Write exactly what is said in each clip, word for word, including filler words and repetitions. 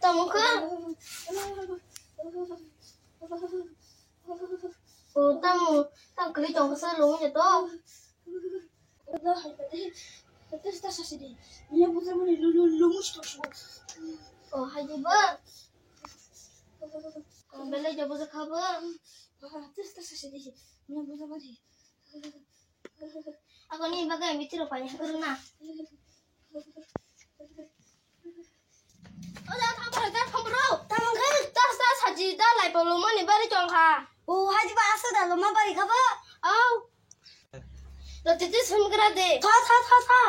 Tamo kha? O, tamo, tamo kwrwi tong kha sa, lungya to. O, hai di ba? O, belai jabo sa kha ba? Ako ni bagwi mithiro pai hakuru na. O da, thang bro, da, thang bro. Tamo khe? Tas, tas, haji da lai polo mani bari chong kha. O, haji ba asa da loma bari kha ba? Au. Da tete sum gra de. Tha, tha, tha, tha.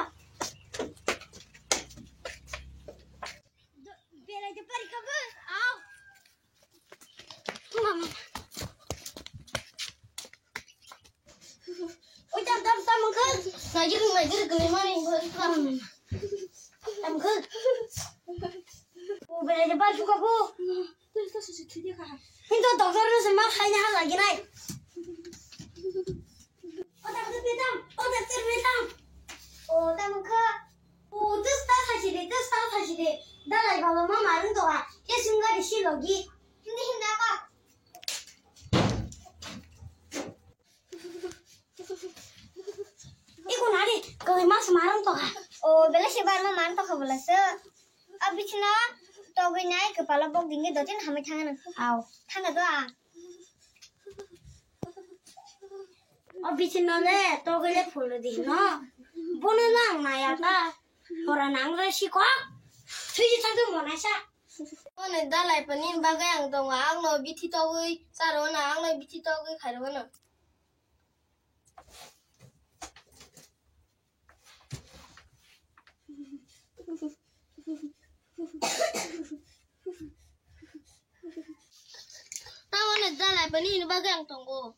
Belai de bari kha ba? Au. Oi, tam, tam, tam, wngkha. Naijak, naijak, gwnwi mani, wngkha. Tam, wngkha. O, belai de bar suka bo. Hinto doctor no se ma khaina ha lagi nai. O, tam, tam, tam. O, tam, tam, wngkha. O, tus ta thachi de, tus ta thachi de. Dalai baba ma marung to ha. Ke sungari si logi. Hindi, hindi apa? Iko nari, kawai mas marang toka. O, bela se bar ma marang toka bola se. Abisina togwi nai kepala bok dingge dotin hamai thanga nang. Au. Thanga do a. Abisina le togwi le phulo di no. Bono nang naya ta. Hora nang re sikok. Thuji thang tu monai sa. Ani dalai pani bagwi ang tongo, ang no bithi togwi charo na, ang no bithi togwi khairo na. Tamo ani dalai pani ni bagwi ang tongo.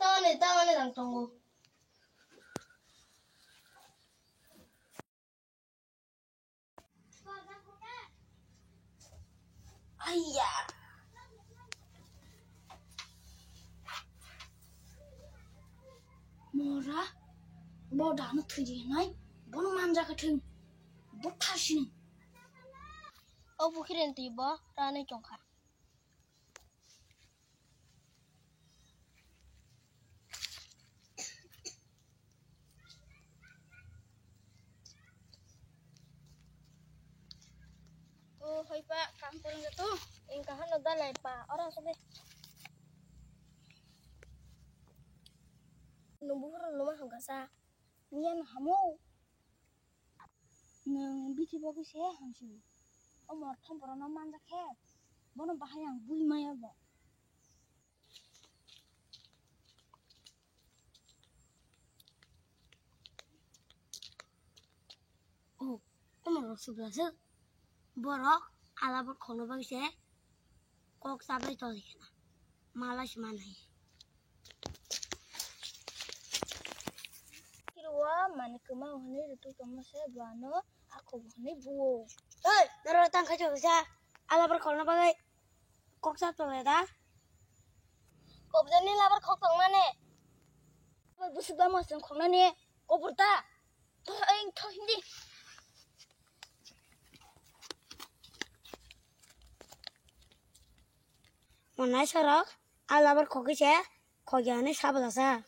Tawani, tawani lang tongo. Aiya. Mora, bo dano thwidi hinai, bono manja khe thwng, bo thasini. O bukhiren twi bo rani chongkha. O hoipa kam porong jato, engka hano dalai pa ora sobe. Nung buhur luma hangkasa, nian hamu. Nwng bithi bagwi se hamsio. O morthom borokno manjak khe, bono bahai ang bui maya bo. O, omo rok subra se. Borok alabor khokna bagwi se kok chabai tongwi khna. Mala se manai. Kiruwa mani kwma hwnwi rwtwi tongma se bwano akho hwnwi buo. Hei, norok tang khai chok sa. Alabor khokna bagwi kok sa tong da. Kok jani labar khok tong mane. Busuk da masang khoknani kopor ta. Tho eng tho hindi. Monai sorok alabar khokisa. Khogyani sabla sa.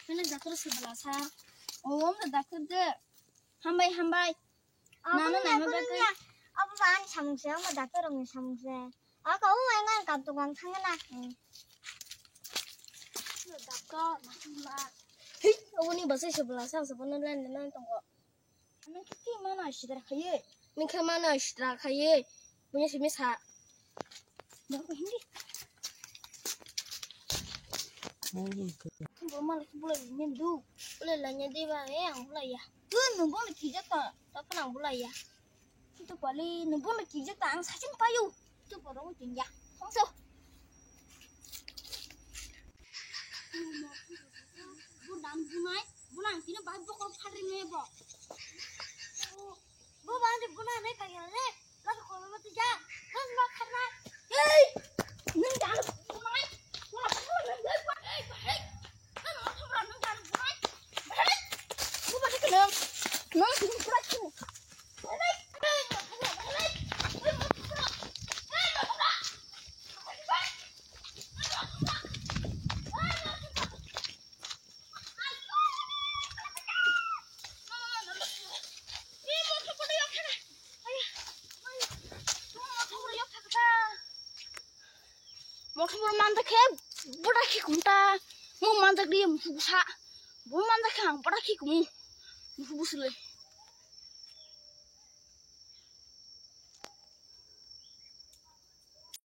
Mene doctor se bwla sa. O, omo doctor de. Hambai, hambai. Abo nana nai ma bagwi. Abo ba ani samung se, abo doctor rokni samung se. Aka o ai ngan kap to bang thangna. Doctor, ma. Hei, oboni bwsai se bwla sa, ang se bono line line tongo. Nang khe twi mana sidra khaye. Nang khe mana sidra khaye. Bunya simi sa. Nang ko hindi. Bo mala khe bulai ni du. Bulai la nya de ba, eh, ang bulai ya. Tu nung bo ni kija ta, ta phana ang bulai ya. Itu pali nung bo ni kija ta ang sachin payu. Tu poro mo tin ya. Khongso. Bo dan bunai, bunai tino bai bokol phari me bo. Bo bang de bunai nai kaya le. Laso koloma tija. Laso ma kharna. Hey! Nung dan bunai. Wala bunai nai. Hey, hey. Nung dan bunai. Hey! Bu ba de nung. Nung bunai. Mothor manjakhe bwraki kunta. Mo manjakdi musubusa. Bo manjakhe ang bwraki kumu. Musubusulai.